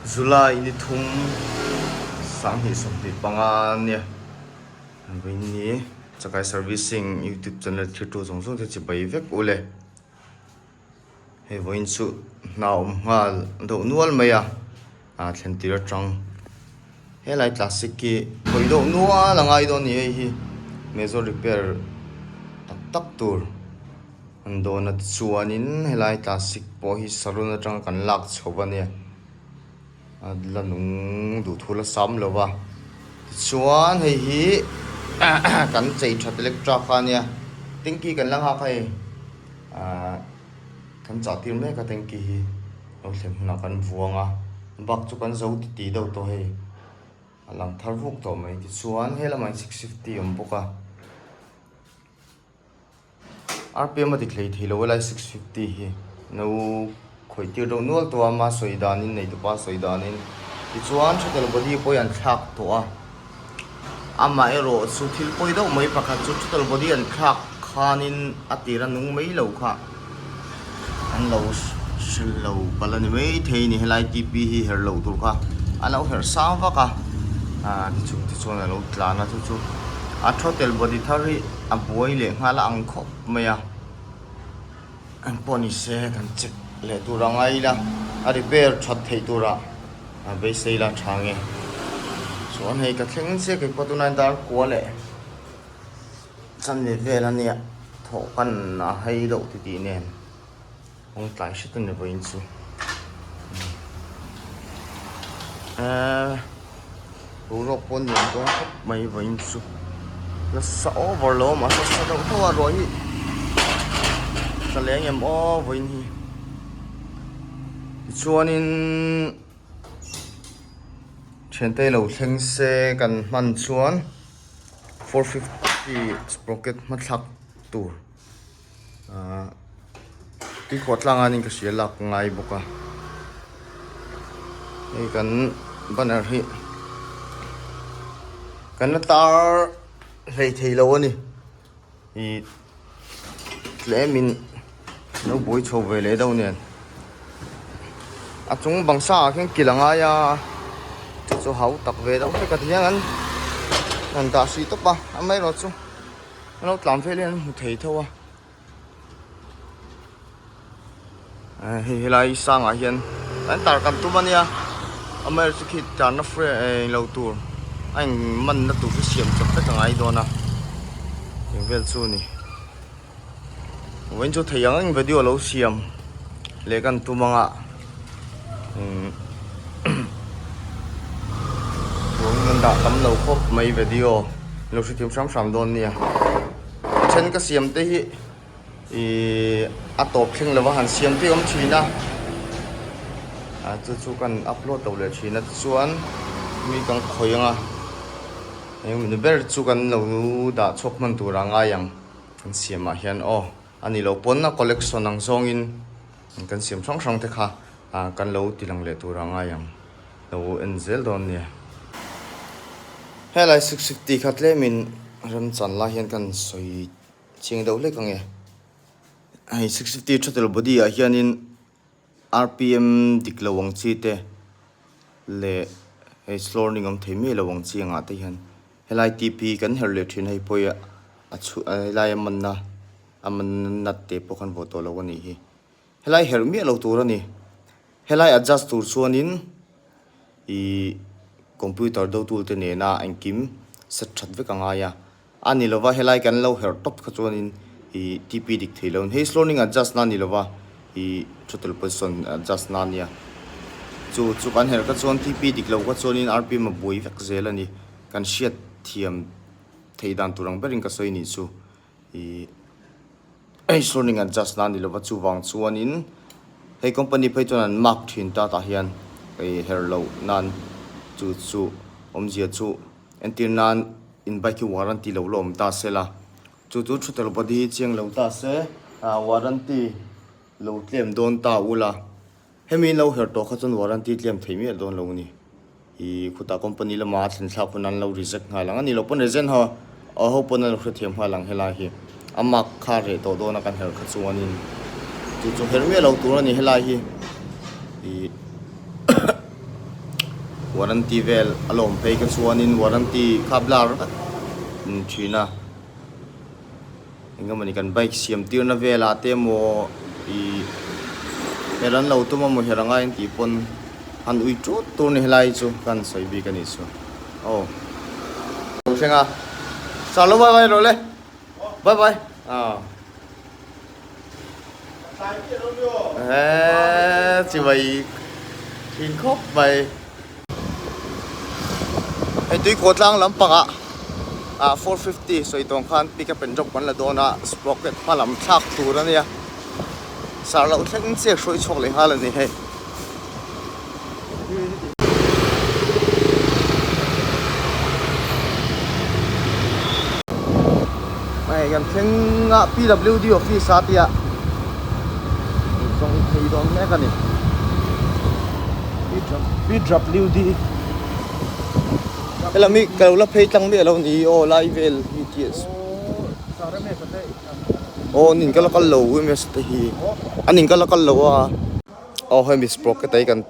July ni thum 2025 nia vawiin ni Chakai Servicing youtube channel thirtu zawng zawng te chibai vek u le hei vawiin chu hna awm nghal deuh nual mai a ah thlen tir atang helai classic hi khawih deuh nual a ngai dawn a ni hei hi major repair tak tak tur. An dawn a tichuanin helai classic pawh hi salon atanga kan lak chho a nia a la nung duh thu la sam lo va tichuan hei hi kan chei that electra kha a nia tanky kan la nghak a hei ahh kan chah tir mek a tanky hi lo thlen hunah kan vuang a bak chu kan zo titi deuh tawh hei a lang thar vuk tawh mai tichuan helamah 650 a awm bawk a. Rpm a ti thlei thei lo helai 650 hi no khawih tir deuh nual tawh a ama sawi danin neitupa sawi danin tichuan shuttle body pawh hi an thlak tawh a amaherawh chu thil pawi deuh mai pakhat chu shuttle body an thlak khanin a tira nung mai lo kha an lo hrilh lo palh a ni maithei a ni helai tp hi herh loh tur kha a lo herh sang vak a ah tichung te chuan a lo tlan a chu chu a throttle body thar hi a buai leh nghal a ang khawp mai a an pawh ni se kan check leh tur a ngai ila a repair that theih tura a beisei la tha nge chuan hei ka thleng chiah keipawh tunah dar kua leh. Chanve vel a nia thawh kan a hai deuh ti tih nen kawng tlai hret a ni vawiin chu eee boruak pawh a nuam dawn khawp mai vawiin chu nasa over lo a mahse nasa deuh tho a ruah hi tla leng em aw vawiin hi tichuanin thiante lo thleng se kan hman chuan. 450 sprocket hmathlak tur ahh tuikhuah tlang anin ka hria lak ngai bawk a hei kan banner hi kan la tar hlei thei lo a ni ih tlemin lo buai chho ve leh deuh nen a chung bang sang ah khian kil a ngai a chu chu hau tak ve deuh hlek a ti hian an han dah hrih tawp a amaherawh chu an lo tlan vel hian an hmu thei tho a. Hei helai sangah hian an tar kan tum ania amaherawhchu khi tlanna frame lo tur a in manna tur hi siam chawp vek a ngai dawn a eng vel chu a ni vawiin chu thei ang ang video lo siam leh kan tum anga umm vawiin an dah tam lo khawp mai video lo hrethiam hram hram dawn nia a then ka siam te hi. Ihh a tawp thleng lova han siam te awm thin a ah chu chu kan upload lo leh thin a tichuan mi kan khawih ang a engemaw ni ber chu kan lo dah chhuak hman tur a ngai ang kan siam ah hian aw a ni lo pawn a collection ang zawngin kan siam hrang hrang te kha ah kan lo ti lang leh tur a ngai ang lo en zel dawn nia. Helai 650 kha tlemin remchan lai hian kan sawi. Chhing deuh hlek ang e. Hei 650 throttle body ah hianin rpm dik lo ang chi te leh hei slow running awm thei miah lo ang chi angah te hian helai tp kan herh leh thin hei pawh hi a chhu helai a manna a manna nut te pawh khan vuah tawh lo a nih hi. Helai herh miah lo tur a ni. Helai adjust tur chuanin ih computer do tool te nena engkim set that vek a ngai a. A ni lova helai kan lo herh tawp kha chuanin ih TP dik thei lo. Hei slow running adjust na a ni lova ih throttle position adjust na a nia. Chu chu kan herh kha chuan TP dik lo kha chuanin RPM a buai vek zel a ni. Kan hriat thiam theih dan tur ang berin ka sawi nih chu ih. Hei surname adjust na a ni lova chuvang chuanin hei company phei chuan an mark thin ta tah hian hei her loh nan chu chu awmzia chu entir nan in bike hi warranty lo la awm ta se la chu chu thu tel body hi chiang lo ta se ah warranty lo tlem dawn ta ula. Hemi in lo herh tawh kha chuan warranty tlem thei miah dawn lo a ni. Ih khutah company lama a thlen thlak hun an lo reject nghal ang a ni lo pawn reject ho a ho pawn an lo hrethiam nghal ang helai hi. A mark kha reh tawh dawn a kan herh kha chuanin chu chu herh miah lo tur a ni helai hi. Ih. Warranty vel a lawm phei kha chuanin warranty kha blur vek a ni thin a. Eng emawni kan bike siam tirna velah te emaw ih her an lo tum emaw her anga intih pawn han ui tut tur ni helai chu ka han sawi bik a nih chu aw. Lo thleng a sir lo bye bye rawh le bye bye aw eee chibai thin khawp mai. Hei tuikawh tlang lampangah ah 450 sawi tawng khan pick up and drop kan la dawn a sprocket hma lam thlak tur a nia sar loh thleng chiah hruai chhuak leh nghal a ni hei. Hei kan thleng a PWD office a tia zawng thei dawn mek a ni. PWD Helami ka lo la phei tlang miah lo ni aw lai vel hi tih aw an in ka la kal lo ms te hi an in ka la kal lo a aw hemi sprocket ah hi kan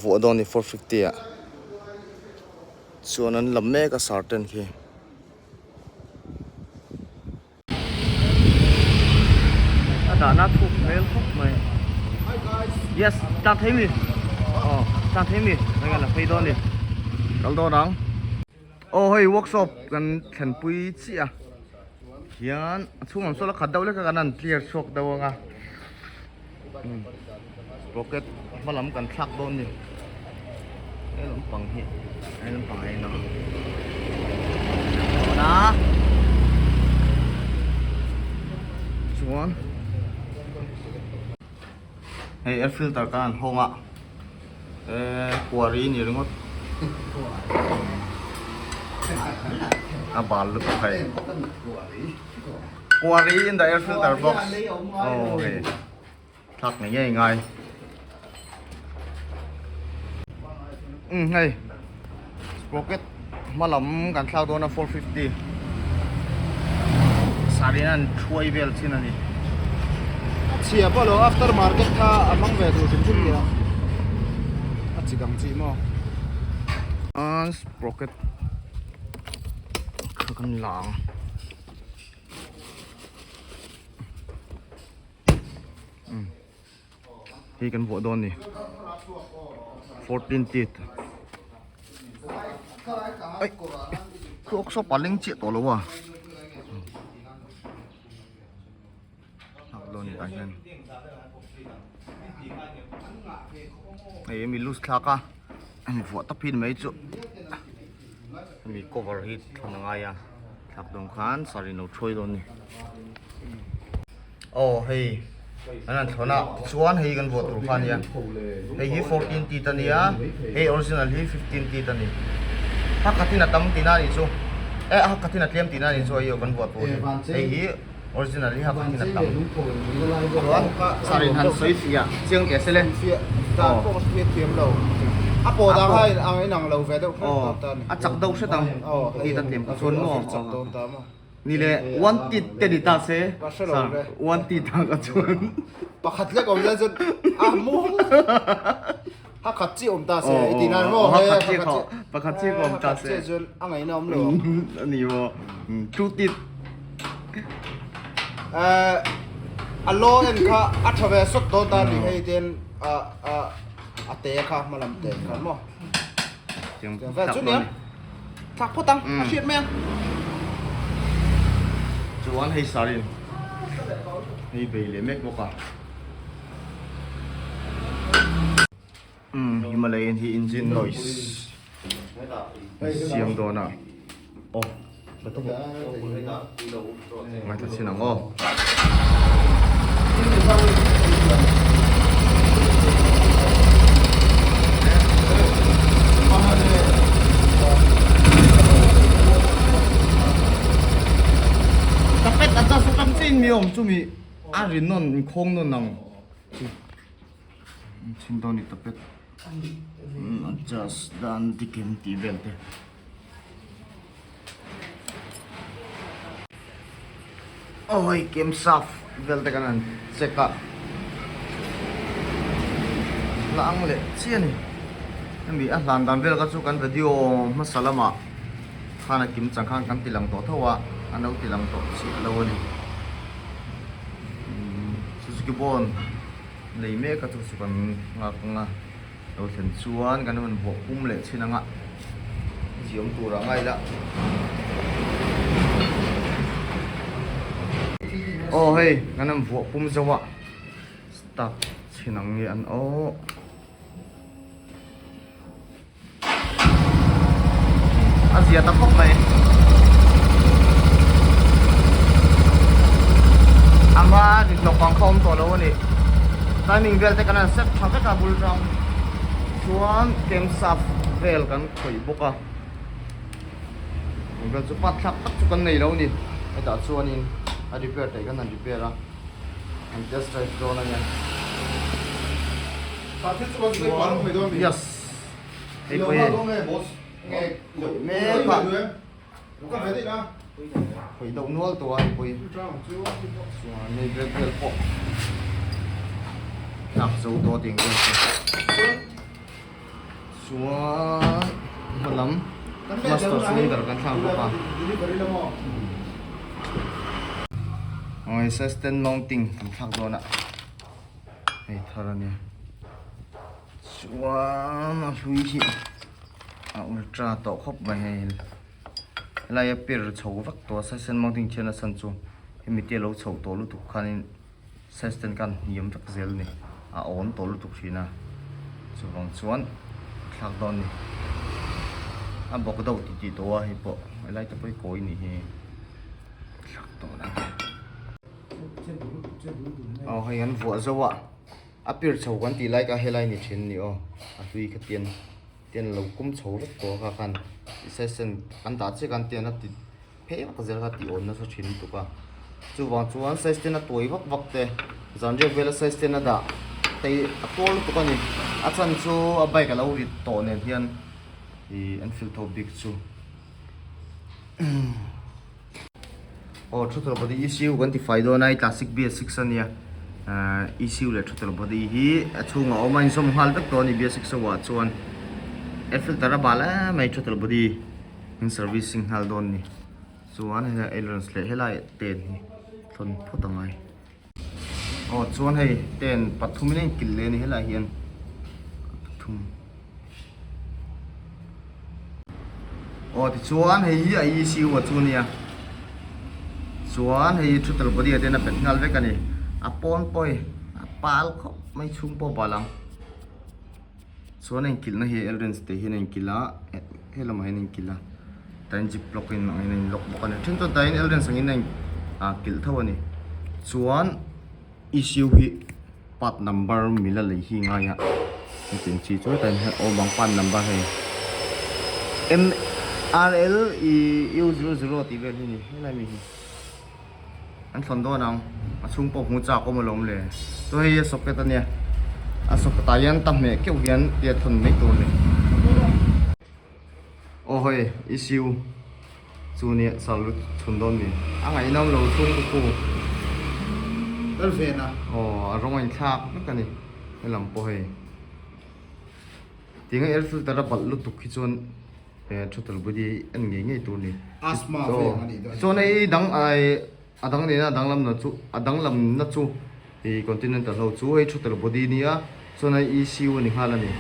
vuah dawn a ni 450 ah chuan an la mek a sarten khi. A dahna thuk hmel khawp mai. Yes, tlang thei mi. Aw, tlang thei mi. Hei kan la phei dawn ni. Kal dawn ang. Aw hei workshop kan thlenpui chiah a. Hian a chhung lam saw la khat deuh lek a kan han clear chhuak deuh ang a. Sprocket hma lam kan thlak dawn ni he lampang hi he lampang a inang dawn a chuan hei air filter kan han hawng a eh kuari ni ringawt a bal lutuk hei. Quarry in the air filter box aw hei thlak ngei ngei ngai um hei sprocket hma lam kan thlak dawn a 450 sarin an thuai vel thin a ni. A chhia pawh lo after market kha a hmang ve tur hrim hrim nia a chi dang chi maw. Sprocket kha kan la ang. Hei kan vuah dawn ni 14 teeth ai khu ok saw leng chiah tawh lo a thlak dawn ni tah hian hei mi loose thlak a hemi vuah tawp hi ni mai chu hemi cover hi thlun a ngai a thlak dawn khan saree no thuai dawn ni aw hei an han thlawn a tichuan hei kan vuah tur kha a nia hei hi 14 teeth a nia hei original hi 15 teeth a ni hakhatin a tam tihna a nih chu eh hakhatin a tlem tihna a nih chu hei kan vuah tur hi hei hi. Original hi hakhat in a tam. Chuan sir in han sawi fiah chiang teh se le. Dan pawh ka hriat thiam lo. A pawh dang kha a inang lo ve deuh hret dawn ta ni. A chak deuh hret ang. Tit a tlem ka chuan maw. Chak dawn ta maw. Ni le one tit te ni ta se. Ka hre lo ve. One tit ang ka chuan. Pakhat lek awm zel chuan a mu. Hakhat chi awm ta se i ti nan maw. Hakhat chi khaw. Pakhat chi khaw awm ta se. Hakhat chi chuan a ngaihna awm lo. A ni maw. Two tit. A law en kha a tha ve sawt dawn ta ni hei ten a a a te kha hma lam te kha maw. Chiang vel chu nia. Thlak phawt ang a hriat mai ang. Chuan hei sarin hei bei leh mek bawk a. Umm Himalayan hi engine noise siam dawn a aw ngaithla chhin ang aw. Tapet a chas tam chin mi awm chumi a ri nawn inkhawng nawn ang chu chhin dawn ni tapet adjust dan dikin tih vel te aw hei kem saf vel te kan han check a la ang leh chiah a ni. Hemi a hlan dan vel kha chu kan video hmasa lamah khan a kim chang khan kan ti lang tawh tho a, an lo ti lang tawh chiah lo a ni. Suzuki Bond lei mek a chu chu kan nghak ang a, lo thlen chuan kan rawn vuah pum leh chhin ang a, ziawm tur ah ngaih lah. Aw hei kan rawn vuah pum zo a, start chhin ang nge an aw. A zia ta khawp mai. Ama ri hlawk ang kha awm tawh lo a ni. Timing vel te kan han set tha vek a bul tang chuan camshaft vel kan khawih bawk a. Vel chu pat thlak tak chu kan nei lo a ni. Hetah chuanin a repair theih kan han repair a. An test drive dawn a nia. Yes. Hei pawh hi. Khawih mek a. Khawih deuh nual tawh a hei pawh hi. Chuan hei brake vel pawh tlak zo tawh a tih ang vel chu. Chuan hma lam master cylinder kan thlak bawk a. Aw sustain mounting kan thlak dawn a. Hei thar a nia. Chuan a hlui hi a ultra tawh khawp mai hei. Helai a pir chho vak tawh a sustain mounting thian a chhan chu hemi te lo chhoh tawh lutuk khanin Sustain khan hniam vek zel a ni, a awn tawh lutuk thin a, chuvang chuan thlak dawn a ni. A bawk deuh ti tih tawh a hei pawh helai te pawh hi kawi nih hi thlak dawn a ni. Aw hei an vuah zo a, a pir chho kan tih lai kha helai ni thin a ni aw, a hlui kha tian tian a lo kum chho vek tawh a kha khan sustain an dah chiah khan tian a ti. Phei vak zel kha tih awn nasa thin lutuk a, chuvang chuan size ten a tuai vak vak te, zan riak vela size ten a dah te hi a tuar lutuk a ni, a chhan chu a bike a lo rit tawh nen hian ih an feel tho bik chu aw throttle body ECU kan ti fai dawn a hei classic BS6 a nia ahh ECU leh throttle body hi a chhungah a awm a inzawm nghal vek tawh a ni BS6 ho ah chuan air filter a bal em mai throttle body. In servicing nghal dawn ni chuan hei ailerons leh helai ten hi thlawn phawt a ngai aw chuan hei ten pathum in a inkilh leh a ni helai hian pathum aw tichuan hei hi a ECU a chu nia chuan hei throttle body ah te hian a bet nghal vek a ni a pawn pawh hei a pal khawp mai chhung pawh a bal ang. Chuan a inkilhna hi Elrens tih hian a inkilh a he lamah hian a inkilh a tain zip lock in ang in a in lock bawk a ni then chuan tain Elrens ang in a in ah kilh tho a ni chuan issue hi part number mila lei hi ngai a hetiang chi chu tain hian awm ang part number hei M R L E U 00 tih vel hi a ni helai mi hi. An thlawn dawn ang, a chhung pawh hmu chak awm alawm le. Chu hei a socket a nia, a socket ah hian ta hmeh keuh hian tia thawn mai tur a ni. Aw hei issue chu nia sal lut chhun dawn mi, a ngaihnawm lo chhung ku ku. Kal ve na. Aw a rawng a inthlak vek a ni helam pawh hei. Tinge air filter a balh lutuk hi chuan. He throttle body en ngei ngei tur ni. Asthma veng a nih dawn. Chuan hei dang ai a dang nena a danglam na chu a danglam na chu i continental ho chu hei throttle body nia chuan hei ECU a ni nghal a ni.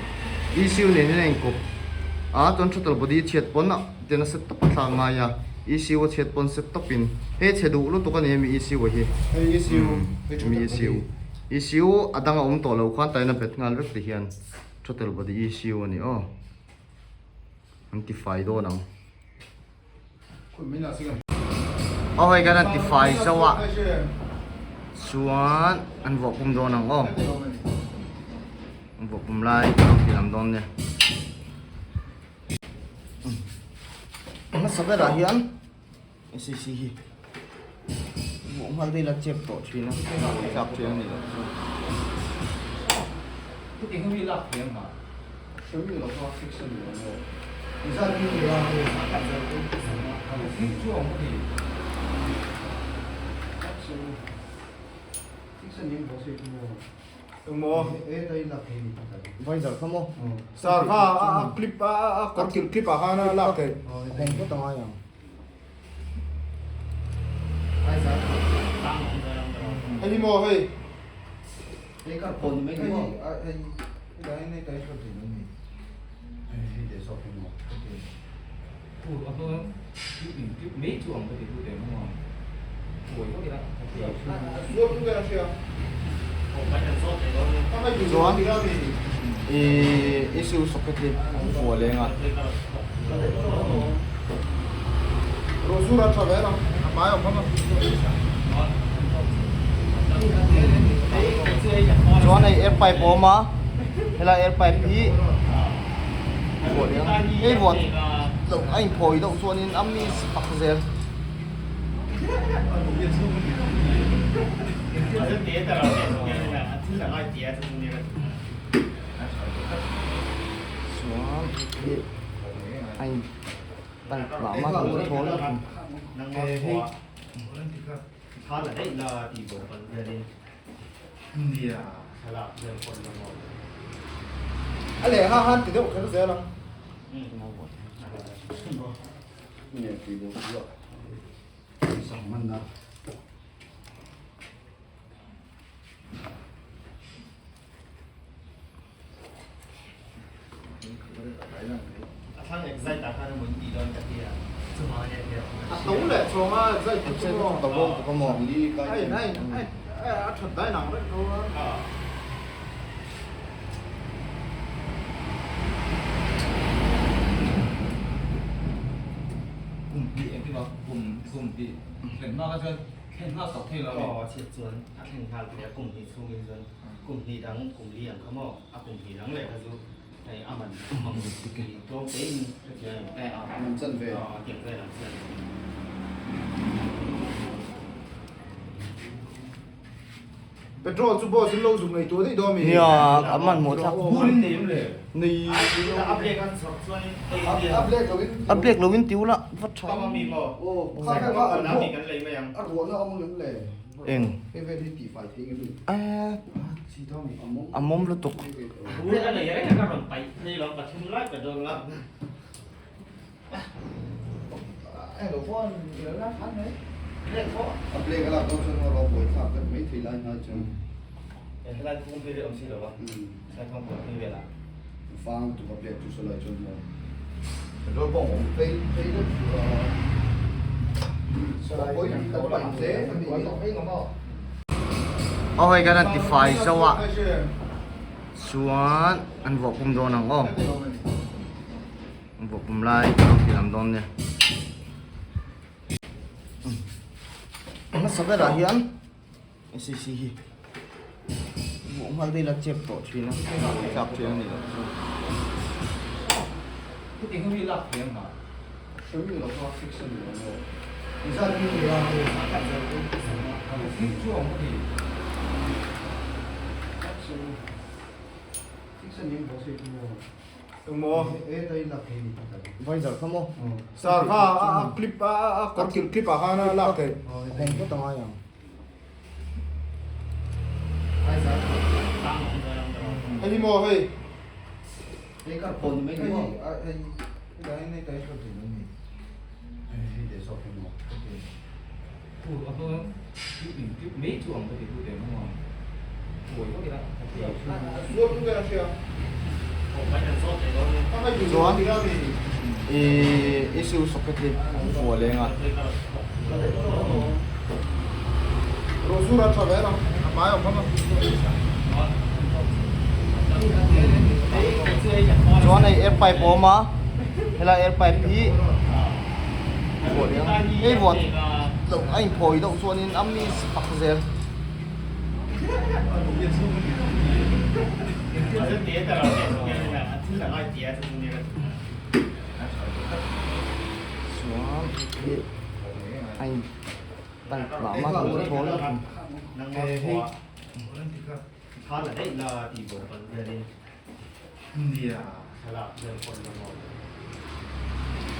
ECU nen hian a inkawp a chuan throttle body chhiat pawn a tian a set tawp a thlak ngai a ECU a chhiat pawn set tawp in hei chhe duh lutuk a ni hemi ECU a hi. Hei ECU hei throttle body. ECU a dang a awm tawh lo khan tain a bet nghal vek ti hian throttle body ECU a ni aw. An ti fai dawn ang. Aw hei kan an ti fai zo a chuan an vuah pum dawn ang aw. An vuah pum lai ka lo ti lam dawn nia. Hmasa berah hian SEC hi vuah nghal daih la chep tawh thin a tlak thin a ni loh chu. Engmaw? Visor kha maw? Sar kha a clip a a kawr kilh clip ah khan a lak theih. Hawng phawt a ngai ang. Hei hi maw hei? Hei kar pawh ni mai ni maw? Hei hei hei hei hei hei hei Hei te zawk hi maw? Chuan ih issue socket hi an vuah leng a. Chuan hei air pipe a awm a helai air pipe hi vuah leng hei vuah loh a inphawi deuh chuanin a miss pak zel. Chuan hi a in pipe lah mah tur a thawl A lehkha khan ti deuh kher zel ang. A to leh chhawng a zai tu chu maw? A in a in a that dai nang reng tho a. Petrol chu boss in lo zuk nei tur daih dawn mi? Nia, a hmanhmawh thlak. Nei. A black lo in ti ula va tha. Eng. A mawm lutuk. Aw hei kan han ti fai zauh a chuan an vuah pum dawn ang aw. Vawk pum lai ka lo ti lam dawn nia. A hmasa berah hian SEC hi vawk nghal daih la chep tawh thin a, tlak thin a ni loh chu. Engmaw? Visor kha maw? Sar kha a clip a a kawr kilh clip ah khan a lak theih. Hawng phawt a ngai ang. Hei hi maw hei? Hei kar pawh ni mai ni maw? Hei hei hei Chuan ih issue socket hi an vuah leng a. Chuan hei air pipe a awm a helai air pipe hi vuah leng hei vuah loh a inphawi deuh chuanin a miss pak zel. Chuan hi a in pipe lah mah tur a thawl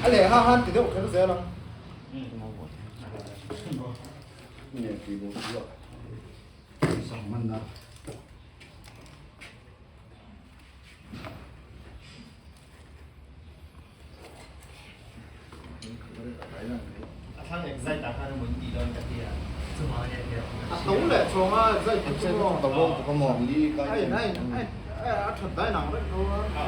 A lehkha khan ti deuh kher zel ang. A to leh chhawng a excite chu Excite chu ta bawk bawk a maw? A that dai nang reng tho a.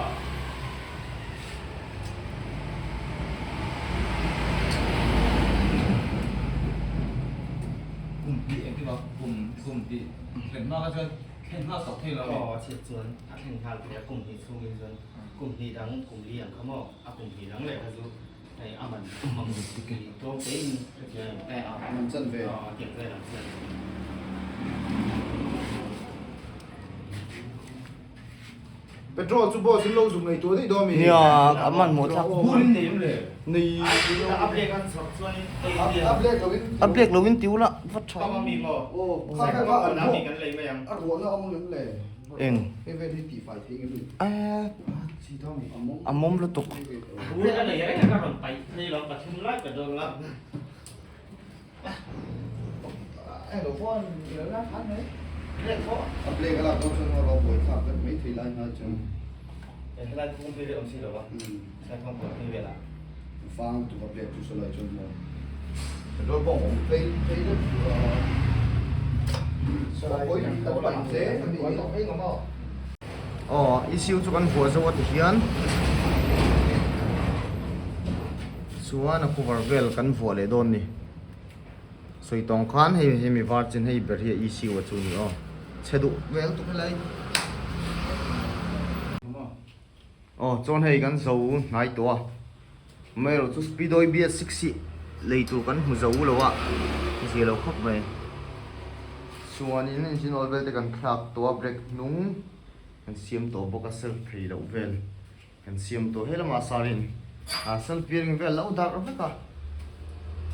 Kum hnih engkim a kum kum hnih thlen hma kha chuan thlen nghal tawh thei lo a ni. Aw chhiat chuan a thlen nghal thei a kum hnih chhungin chuan kum hnih dang kum li ang kha maw a kum hnih dang leh kha chu hei a man mang tlawm te in hrethiam em eh a man chan ve aw tiang vel ang chuan. Petrol chu boss in lo zuk nei tur daih dawn mi? Nia, a hmanhmawh thlak. Bur in nei em le? Nei. A black an chhawp chuan in A black lo in A black lo in ti ula va tha. Pang ami maw? Aw, kha kha kha an ami kan lei mai ang. A ruahna a awm em le? Eng? Hei vel hi tihfai thei ngem ni? Eh, Chi ta mi? A mawm. A mawm lutuk. Bur a nei reng a ka rawn paih phei lo pathum lai ka dawn la. Eng lo pawh an lo la khan mai. A black a lak dawn chuan a lo buai thlak vek mai thei lai ngai chuan. Helai kawng phei ve awm si lo a, helai kawng pawh phei vel ah. Fang lutuk a black chu saw lai chuan maw. Petrol pump awm phei phei deuh tur a. Saw pawi kan paih hle a ni. Aw ECU chu kan vuah zo a ti hian. Chuan a cover vel kan vuah leh dawn ni. Sawi tawng khan hei hemi var chin hei ber hi a ECU a chu ni aw. Chhe duh vel tuk helai. Aw chuan hei kan zo hnai tawh a. Amaherawh chu Speedo BS6 hi lei tur kan hmu zo lo a, zia lo khawp mai. Chuanin engine oil vel te kan thlak tawh a, brake hnung kan siam tawh bawk a, self phei loh vel. Kan siam tawh he lamah sarin a self bearing vel lo darh vek a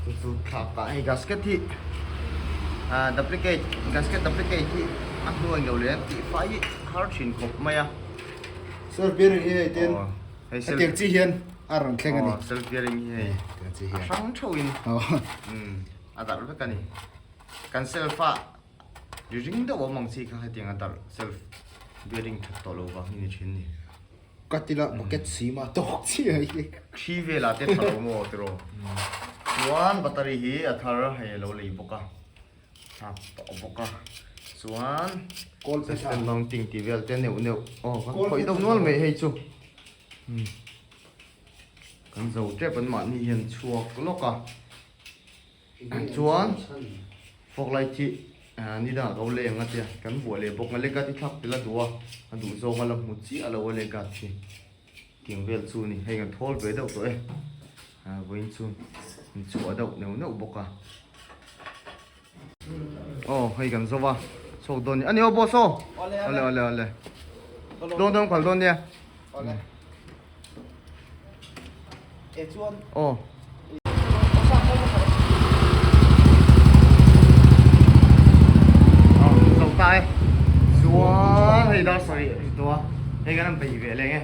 chu chu thlak ah hei gasket hi ah duplicate gasket duplicate hi a hnuai lo leh tih fai hi har thin khawp mai a Self bearing hi hei ten hei self hetiang chi hian a rawn thleng a ni aw self bearing hi hei hetiang chi a hian hrang theuh in a darh vek a ni kan self ah ri ring deuh awm ang chi kha hetiang a darh self bearing that tawh lo vang hi ni thin ni. Ka ti la bucket sim a tawk chiah hi. Thi velah te tha lo maw tiraw. Chuan battery hi a thar hei a lo lei bawk a, a tawh bawk a. Chuan system mounting tih vel te neuh neuh aw kan khawih deuh nual mai hei chu. Kan zo tep an mahni hian chhuak lawk a. Chuan fog light hi ni dangah ka lo leng a tia kan buah leh bawk a leg guard hi thlak tel a duh a a duh zawng a la hmu chiah lo a leg guard hi tiang vel chu a ni hei kan thawl ve deuh tawh e vawiin chu in chhuah deuh neuh neuh bawk a aw hei kan zo va chhuak dawn a ni aw boss aw awle awle awle dawn dawn kal dawn nia Aw. Zo ta e. Chuan hei dar sarih ri tawh a. Hei kan han bei ve leng e.